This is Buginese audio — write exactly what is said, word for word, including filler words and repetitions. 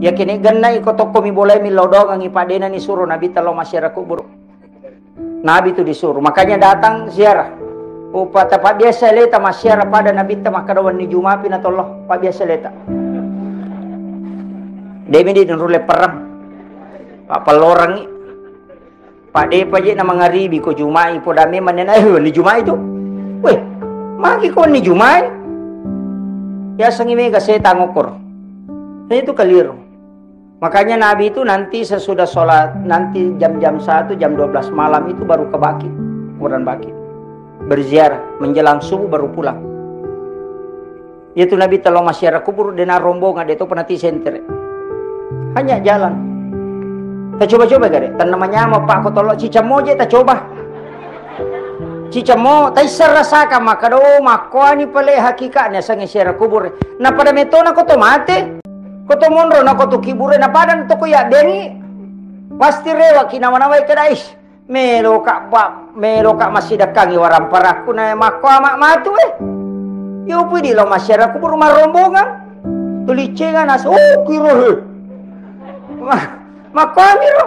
Iya kene genna iko tokko mi bolai mi lao doangengngi, paddenani suro Nabitta lao massiara kuburu. Nabi tu disuruh. Makanya datang ziarah. Upa tapabbiasa leta massiara pada Nabitta makkeda wenni Jumapi na tollo. Pabbiasa leta. Demi di nurulle perang. Pak pellorangi. Pak depa je na mangaribi ko Jumai, poda memang nena, eh, wenni Jumai tu. Weh, magi ko wenni Jumai? Yasengi mega setang okor. Itu keliru. Makanya Nabi itu nanti sesudah sholat, nanti jam-jam satu, jam dua belas malam itu baru ke Baki, kuburan Baki. Berziarah, menjelang subuh baru pulang. Itu Nabitta lao massiara kuburu, dena rombongan, de to penati sentere. Hanya jalan. Tacoba-coba gare, tanna manyama pak ko tollo, cicammo je tacoba. Cicammo, taisseng rasaka, makkeda, oh, makkoani pale hakikatnya sange siara kubur. Na pada metona ko to mate. Ko to monro na ko to kibure na padan to ko ya bengi. Pasti rewa ki nawa-nawai kedais. Melo ka pa, melo ka massidakkangi waramparakku na makko ama matu eh. Yo pui di lo massiara kubur marombongan. Tulicengan asu oh, kiro he. Ma-, makko amiro.